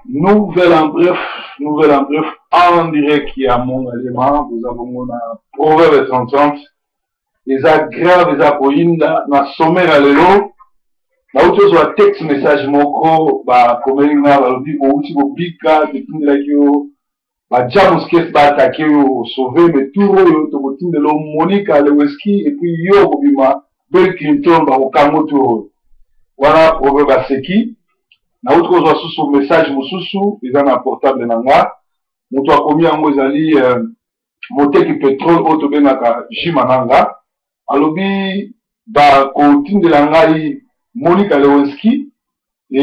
Nouvelle en bref, nouvelle en bref, en direct ya Mongalema, boza bongo na Proverbe 30 eza grave, eza koyinda na sommaire ya lelo. Nauti ozwa texte message moko bakomeli nga, balobi outi kobika, totindelaki yo ba Jamus Case ba attaquer yo sauver, mais tour oyo tokotindela yo Monica Lewinsky et puis yo okobima Bill Clinton, bakokango tour oyo. Wana proverbe aseki. Nauti kozwa susu message mosusu eza na portable na nga, moto akomi yango ezali moteki petrole oyo tobengaka Jima Nanga. Alobi bakotindela ngai Monica Lewinsky e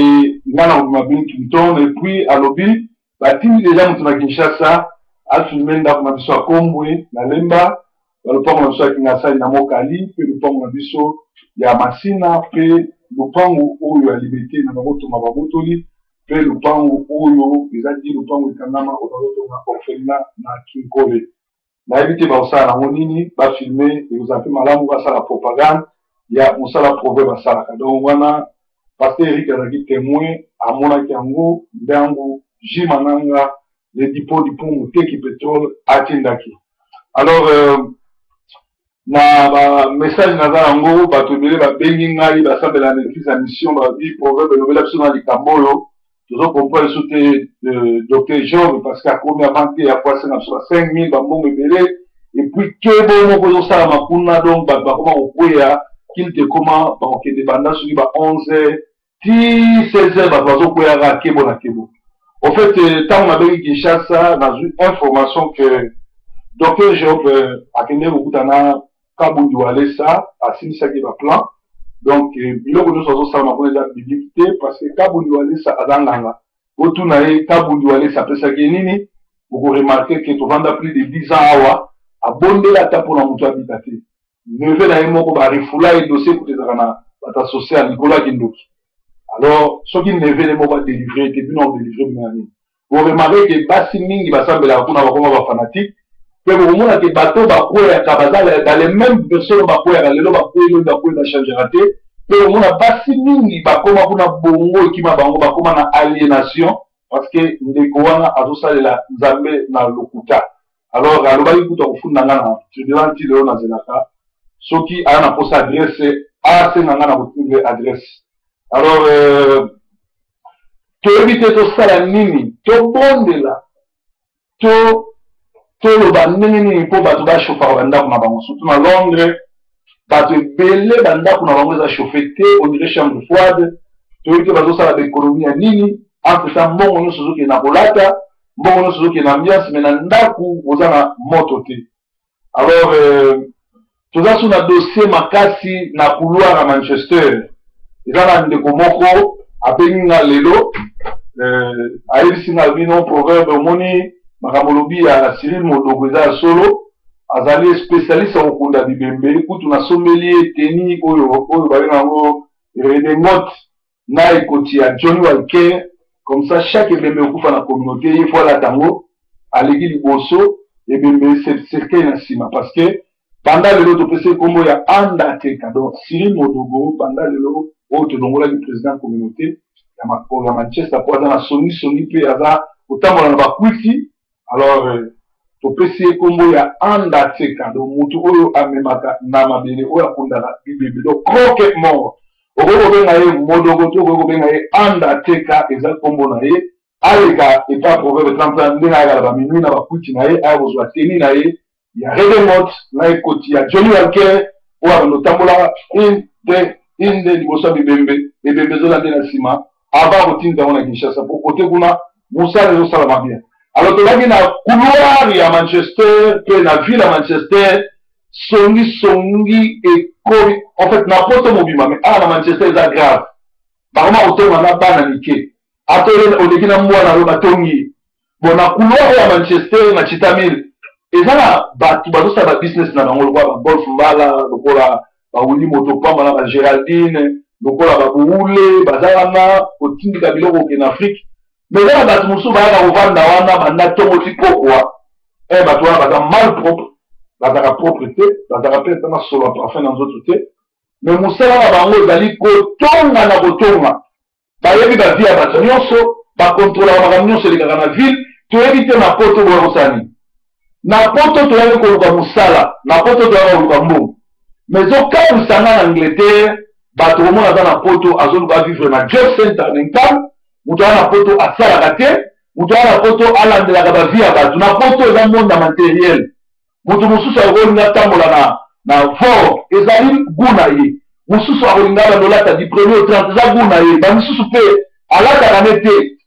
nga na kobima Bill Clinton. Et puis alobi batindi deja moto na Kinshasa afilme ndako na biso ya Kombwe na Lemba, balopango na biso ya Kingasani na Mokali, mpe lopango na biso ya Masina, mpe lopango oyo ya Limete na bakotonga babotoli, mpe lopango oyo eza di lopango ekangama oyo bakotonga orphelinat na Kinkole. Nayebi te bakosala yango nini, bafilme ekozala mpe malamu basala propagande ya mosala proverbe basalaka. Donc wana pasteur Eric azalaki témoin, amonaki yango ndangu Jima Nanga le dipo dipo moteki pétrole atindaki. Alors na ba message naza yango, bato ebele babengi ngai, basambela na église ya mission, balobi proverbe elobela biso na likambo oyo tozo comprendre biso te. Docteur Job, parce que akomi avant te ya poise na biso ba 5000 bambongo ebele, et puis kebo moko ezosalama kuna. Donc bato bakoma kokweya kilte, ekoma bakokende banda soki ba 11 heures ti 16 heures, bato bazokweyaka kebo na kebo. Au fait, ntango nabengi Kinshasa, nazwi information que docteur Job akendeki kokuta na Kabundi Walesa, asilisaki baplan. Donc biloko nyonso azosalama kuna eza biblique te, parce que Kabundi Walesa aza nganga. Botuna ye Kabundi Walesa apesaki ye nini. Bokoremarquer que tovanda plus de 10 ans awa, abondela ata mpona moto abika te. Neveu na ye moko barefula ye dossier, kuta ezalaka na bato social likolo ya kindoki. Alors soki neveu ne moko adélivre te, bino akodélivre bino na nini? Boremarquer que basi mingi basambelaka kuna bakoma bafanatique, mpe bokomona ke bato bakweyaka baza dans les mêmes personnes, bakweyaka lelo, bakwei lobi, bakwei, bachangera te. Mpe komona basi mingi bakoma kuna, bongo ekima bango, bakoma na aliénation, parce que ndeko wana azosalela Nzambe na lokuta. Alors alobaki kuta kofunda nga na tribunal, ti lelo nazelaka. Soki aya na posa adresse, asenga nga na kotindela adresse. Alors toyebi te tosala nini, tobondela to toloba ndenge nini, mpo bato bachauffaka bandako na bango, surtout na Londres. Bato ebele bandako na bango eza chauffe te, on dirait chambre froide. Toyebi te bazosala baéconomie ya nini. Entre temps mbongo nyonso ezokende na kolata, mbongo nyonso ezokende na ambiance, mais na ndako boza na moto te. Alors toza so na dossier makasi na couloir ya Manchester. Eza na ndeko moko abengi nga lelo, ayebisi nga bino proverbe omoni makambo olobi ya Cyril Modogo eza ya solo. Azali spécialiste ya kokunda bibembe, kutu nasombeli ye teni oyo babenga yango redingote na ekoti ya Johnny Walker. Comme ça chaque ebembe okufa na communauté, ye faut alata yango, aleki liboso ebembe, cercueil na nsima, parce que banda lelo topesi nkombo ya Undertaker. Donc Cyril Modogo, banda lelo oyo tolongolaki président communauté ya makolo ya Manchester, po aza na songisongi mpe aza kotambola na bakwiti. Alors topesi ye nkombo ya Undertaker, donc motu oyo amemaka na mabele, oyo akundaka bibembe, donc croque mort. Okoki kobenga ye Modogo to okoki kobenga ye Undertaker, eza nkombo na ye. Aleka epa proverbe 30 ndenge ayaka na baminui na bakwiti na ye, aya kozwa teni na ye ya redingote na ekoti ya Johnny Walker, oyo abanda otambolaka inde inde liboso ya bibembe, ebembe ezolande na nsima, avant kotinda yango na Kinshasa, po kote kuna mosala ezosalama bien. Alors tozalaki na couloir ya Manchester mpe na ville ya Manchester, songi songi ekomi en fait na poto mobima, mais awa na Manchester eza grave. Bakoma kotonga na bana mike, ata oleki na mwana oyo batongi. Bon, na couloir ya Manchester na Chitamil eza na bato bazosala ba business na bango, lokola bagolf mbala, lokola bawili moto pamba na bagéraldine, lokola babuule, baza wana kotindika biloko kokende na Afrique. Mais eza na bato mosusu bayaka kovanda wana banda ntongo ti pokwa. Bato wana baza mal propre, bazalaka propre te, bazalaka mpe ata na solo ya parfum na nzoto te, mais mosala na bango ezali kotonga na kotonga. Bayebi bavie ya bato nyonso. Bakontrolaka makambo nyonso elekaka na ville. Toyebi te na poto boya kosala nini. Na poto toyaki koluka mosala, na poto toyaki koluka mbongo. Mais ezokamwisa nga, na Angleterre bato komona aza na poto azoluka vivre na job center na income. Moto aza na poto asalaka te, moto aza na poto alandelaka bavie ya bato. Na poto eza monde ya materiel. Moto mosusu akolinga atambola na Vogue, ezali goût na ye. Mosusu akolinga bando olata du premier au 30, eza goût na ye. Bamisusu mpe alataka ne te,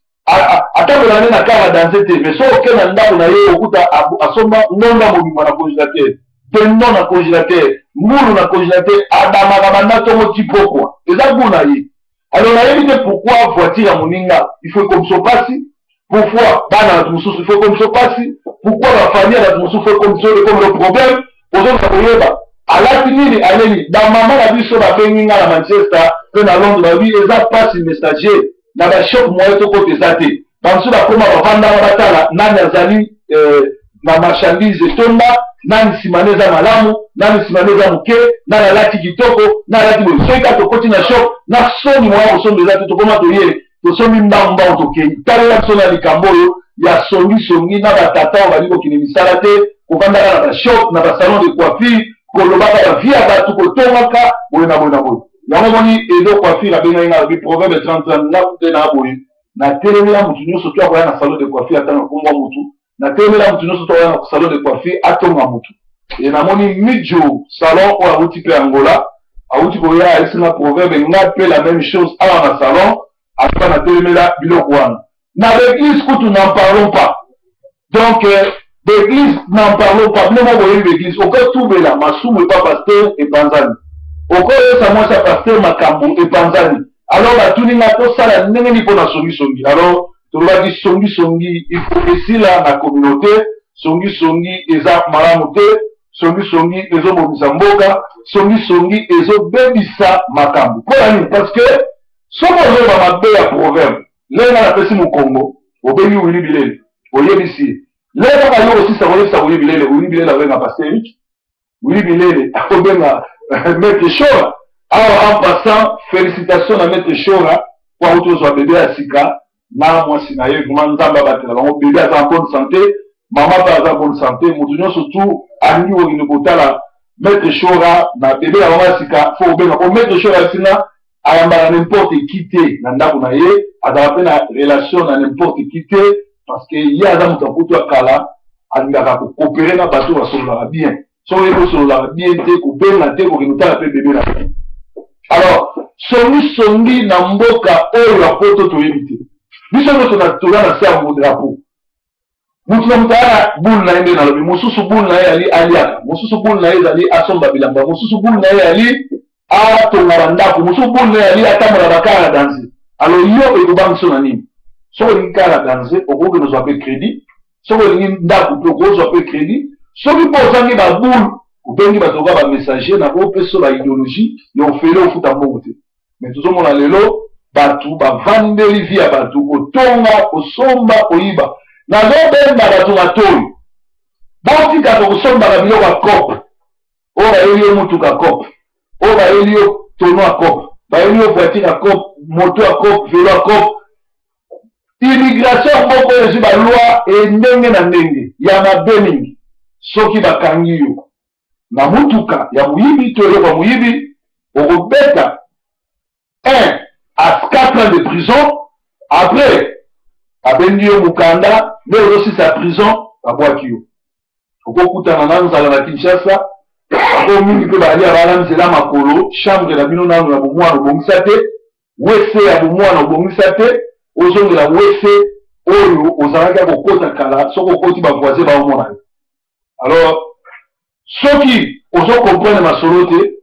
atambola ne na car à danse te, mais soki oke na ndako na ye, okuta asomba ndonda mobimba na congélateur, dindon na congélateur, ngulu na congélateur, adamaka banda ntongo ti pokwa, eza goût na ye. Alors nayebi te pourquoi voiture ya moninga il faut ekomisa mpasi, pourquoi bana bato mosusu il faut ekomisa mpasi, pourquoi bafamille ya bato mosusu faut ekomisa ekomi le problème. Ozonga koyeba alati nini, aleli. Bamama na biso babengi nga na Manchester mpe na Londres, balobi eza mpasi, messager na bashop moye tokota eza te. Bamosusu bakoma bavandaka, batala nani azali na marchandise etonda, nani nsima ne eza malamu, nani nsima ne eza moke, nani alati kitoko, nani alati boye. Soki kaka tokoti na shop, na soni moya kosomba eza te. Tokoma toye, tosombi mbangu mbangu, tokei. Talela biso na likambo oyo ya songisongi na batata oyo balingi kokende misala te, kovandaka na bashop, na basalon de coiffure, kolobaka bavie ya bato, kotongaka boye na boye na boye. Yango moni Edo Coiffure abengaki nga, alobi Proverbe 30 nga nde na boye. Natelemela motu nyonso to akoya na salon de coiffure atanga nkombo ya motu. Natelemela motu nyonso to akoya na salon de coiffure atonga motu. E namoni Mijo Salon oyo awuti mpe Angola, awuti koya, ayebisi nga Proverbe, nga mpe la même chose awa na salon. Atuka natelemela biloko wana. Na baeglise kutu n'en parlons pas. Donc baeglise, n'en parlons pas. Bino moko boyebi baeglise, okotubela masumu epa pasteur, epanzani. Okoyesa mwasi ya pasteur makambo, epanzani. Alors batuni nga tosala ndenge nini mpo na songisongi. Alors tolobaki songisongi il faut esila na communauté. Songisongi eza malamu te, songisongi ezobomisa mboka, songisongi ezobebisa makambo. Mpo na nini? Parce que soki ozoyeba mabe ya Proverbe, ndenge nga napesi mokongo, obengi Wili Bilele, oyebisi ye. Ndenge kaka yo osisa koyebisa Wili Bilele, Wili Bilele abenga pasteur Eric, Wili Bilele akobenga maître Shora. Awa en passant, félicitation na maître Shora po auti ozwa bebe ya sika na mwasi na ye. Vraiment Nzambe abatela bango. Bebe aza en bonne santé, mama mpe aza en bonne santé. Moto nyonso tu alingi kokende kotala maître Shora na bebe ya mama ya sika, fo kobenga po maître Shora asinga ayambaka n'importe qui te na ndako na ye, azalaka mpe na relation na n'importe qui te, parce que ye aza moto akutu ya kala, alingaka kokopere na bato basololaka bien. Soki oyebi osololaka bien te, kobenga te, kokende otala mpe bebe na ye. Alors songisongi na mboka oyo ya poto toyebi te. Biso nyonso toza na se ya drapeau. Motu na moto aya na boule na ye. Nde nalobi, mosusu boule na ye ali aliaka, mosusu boule na ye ezali asomba bilamba, mosusu boule na ye ali atonga bandako, mosusu boule na ye ali atambola bacar ya danse. Alors yo ekobangisa na nini? Soki olingi car ya danse, okoki kozwa mpe crédit. Soki olingi ndako mpe, okozwa mpe crédit. Soki mpo ozangi baboule, obengi bato lokola bamessager na opesa baidéologie ya ofele, ofuta mbongo te. Mais tozomona lelo bato bavandeli vie ya bato, kotonga, kosomba, koyiba. Nazobenda bato matoi, botikaka kosombaka biloko ya cope. Oyo bayeli yo motuka cope, oyo bayeli yo tono ya cope, bayeli yo voiture ya cope, moto ya cope, velo ya cope. Immigration moko oyo ezwi baloi endenge na ndenge ya mabe mingi. Soki bakangi yo na motuka ya moyibi to eloko ya moyibi, okobeta 1 à 4 ans de prison. Après abengi yo mokanda nde ozosisa prison, babwaki yo. Okokutana na nzala na Kinshasa po mingi mpe balia bala nzela makolo. Chambre na bino nano ya bomwana obongisa te, wese ya bomwana obongisa te, ozongela wese oyo ozalaki ya kokota kala. Soki okoti, bavoisin baomona yo. Alors soki ozo comprendre masolo te,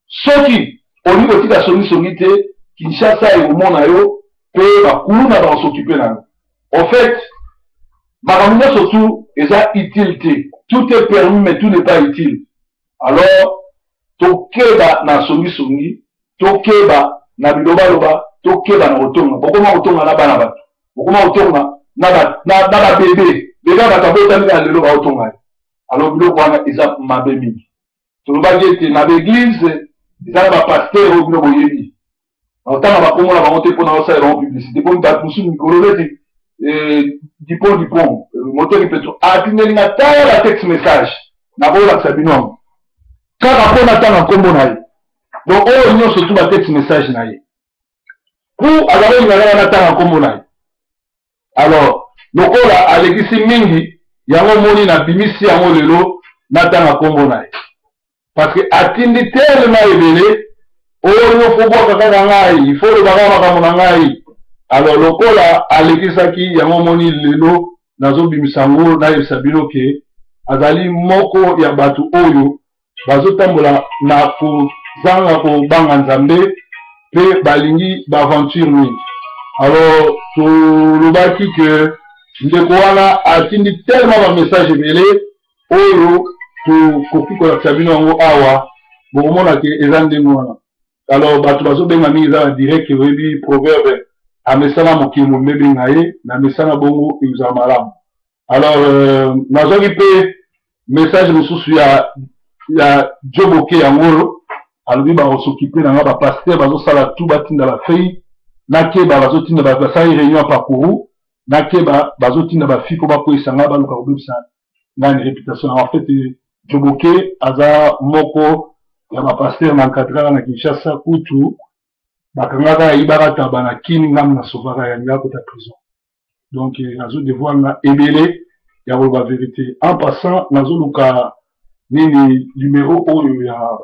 soki olingi kotika songisongi te, Kinshasa ekomona yo mpe bakuluna bakosokipe na yo. En fait makambo nyonso tu eza utile te. Tout est permis, mais tout n'est pas utile. Alors tokeba na songisongi, tokeba na bilobaloba, tokeba na kotonga. Bokoma kotonga na bana bato, bokoma kotonga na babebe, bebe ya bato abotami kaka lelo, baotonga ye. Alors biloko wana eza mabe mingi. Tolobaki ete na baeglise eza na bapasteur oyo bino boyebi. Nakotanga bakombo na bango te mpo na osala bango publicité, mpo bato mosusu mikolo neti eh, Dupont Dupont euh, moteki petro atindeli nga tala texte message, nakolakisa bino yango kaka mpo natanga nkombo na ye. Donc oyo nyonso tu ba texte message na ye ku azali olinga kaka natanga nkombo na ye. Alors lokola alekisi mingi yango omoni nabimisi yango lelo natanga nkombo na ye, parce que atindi tellement ebele oyo fo bwaka kaka ngai, fo loba kaka makambo na ngai. Alors lokola alekisaki yango omoni lelo nazobimisa yango, nayebisa bino ke azali moko ya bato oyo bazotambola na kozanga kobanga Nzambe mpe balingi baaventure mingi. Alors tolobaki ke ndeko wana atindi tellement bamessage ebele oyo tokoki kolakisa bino yango awa, bokomona ke eza ndenge wana. Alors bato bazobenga mingi eza na direct, oyebi proverbe amesana mokili mobimba ebenga ye na mesana, bongo ekozala malamu. Alors nazwaki mpe message mosusu ya Joboke, yango oyo alobi bakosokipe na nga, bapaster bazosala tu batinda bafei nakeba, bazotinda basali réunion ya parcours nakeba, bazotinda bafi mpo bakweyisa nga, baluka kobebisa ngai réputation. En fait Joboke aza moko ya bapaster na encadraka na Kinshasa, kutu bakangaka ayibaka taba na Kini, ngambo na sauvaka ya nga kota prison. Donc nazo devoir nga ebele ya koloba vérité. En passant nazoluka nini numero oyo ya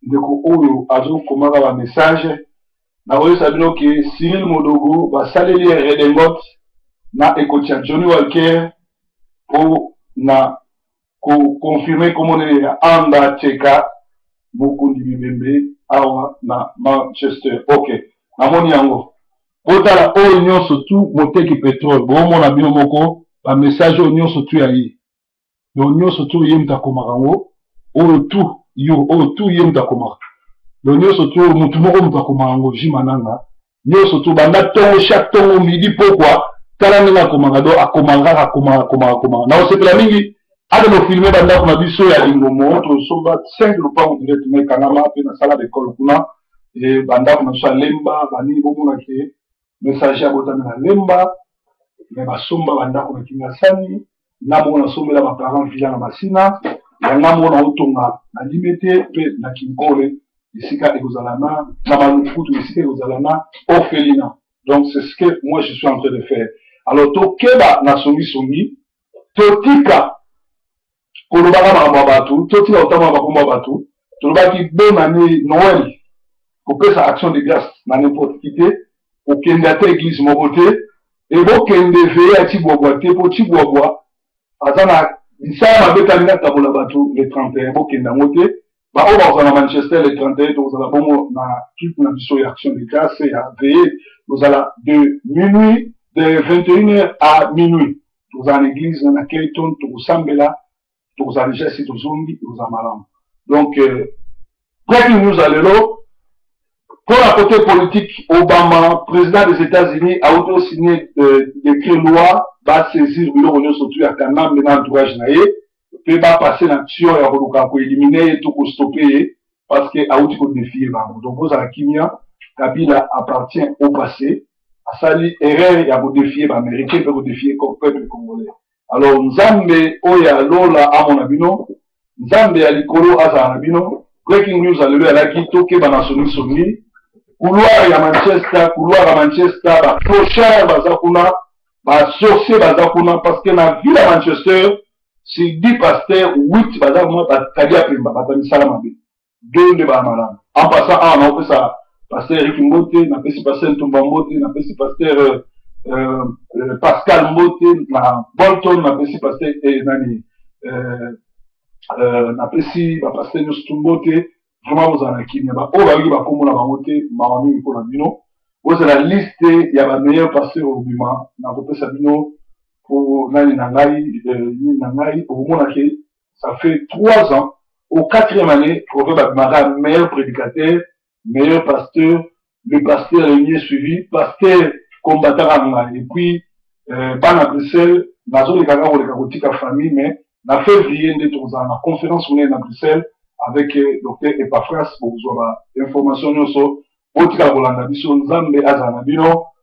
ndeko oyo azokomaka ba message. Nakoyebisa bino ke Cyril Modogo basaleli ye redingote na ekoti ya Johnny Walker mpo na koconfirme komona ya Anda Cheka mokundi bibembe awa na Manchester. Ok, namoni yango. Botala oyo nyonso tu moteki petrole, bomona bino moko bamessage oyo nyonso tu ya ye. Donc nyonso tu ye moto akomaka yango, oyo tu yo, oyo tu ye moto akomaka. Donc nyonso tu oyo motu moko moto akomaka yango, Jimananga nyonso tu banda ntongo, chaque ntongo, midi, pokwa, tala ndenge akomaka. Donc akomaka kaka, akomaka, akomaka, akomaka. Nakosepela mingi ata nofilme bandako na biso ya Lingomo, tosomba 5 lopango direct na ekangama mpe nasala baekole kuna, e bandako na biso ya Lemba banini, bomona ke messager abotami na Lemba, me basomba bandako na Kingasani. Nga moko nasombela baparent villa na Masina ya nga moko, naotonga na Limete mpe na Kinkole esika ekozala na Malukutu esika ekozala na orphelinat. Donc c'est ce que moi je suis en train de faire. Alors tokeba na songisongi, totika kolobaka makambo ya bato, totika kotambola makombo ya bato. Tolobaki bonne année, Noël, kopesa action de grâce na n'importe qui te, kokende ata église moko te, ebokende veye ya Cibwabwa te, mpo Cibwabwa aza na misala mabe talingi akabola bato le 31, bokende yango te. Baoyo bakozala na Manchester le 31, tokozala bongo na culte na biso ya action de grâce ya veye, tozala de minuit, de 21 heures à minuit, tozala na église na Clayton, tokosambela, tokozala deja si tozongi, ekozala malamu. Donc breaking news ya lelo mpo na côté politique, Obama, président des États-Unis, auti osigné décret loi basaisir biloko nyonso tu ya Kanambe na entourage na ye mpe bapasse na action ya koluka koélimine ye to kostoppe ye, parce que auti kodefie bango. Donc bozala kimia, Kabila appartient au passé, asali erreur ya kodefie baaméricain mpe kodefie peuple congolais. Alors Nzambe oyo ya lola amona bino, Nzambe ya likolo azala na bino. Breaking news ya lelo ezalaki tokeba na songisongi, couloir ya Manchester, couloir ya Manchester, baclochard baza kuna, basorcier baza kuna, parce que na ville ya Manchester, sur 10 pasteurs, 8 baza mwa bakadi ya pemba, bato ya misala mabe, deux nde baya malamu. En passant awa naopesa pasteur Eric mbote, napesi pasteur Ntumba mbote, napesi pasteur Pascal mbote na Bolton, napesi pasteur nani napesi bapaster nyonso tu mbote. Vraiment bozala na kimia, baoyo bayoki bakombo na bango te, mawa mingi mpo na bino. Bozala liste ya bameilleur pasteur obima, nakopesa bino po nani na ngai, nini na ngai. Okomona ke ça fait 3 ans, au quatrième année, proverbe abimaka meilleur prédicateur, meilleur pasteur, le pasteur le mieux suivi, pasteur combattant ngai. Et puis bana Bruxelles nazoleka kaka koleka kotika famille, mais na février nde tokozala na conférence monene na Bruxelles avec docteur Epaphras, bokozwa ba information nyonso. Botikala kolanda biso, Nzambe azala na bino.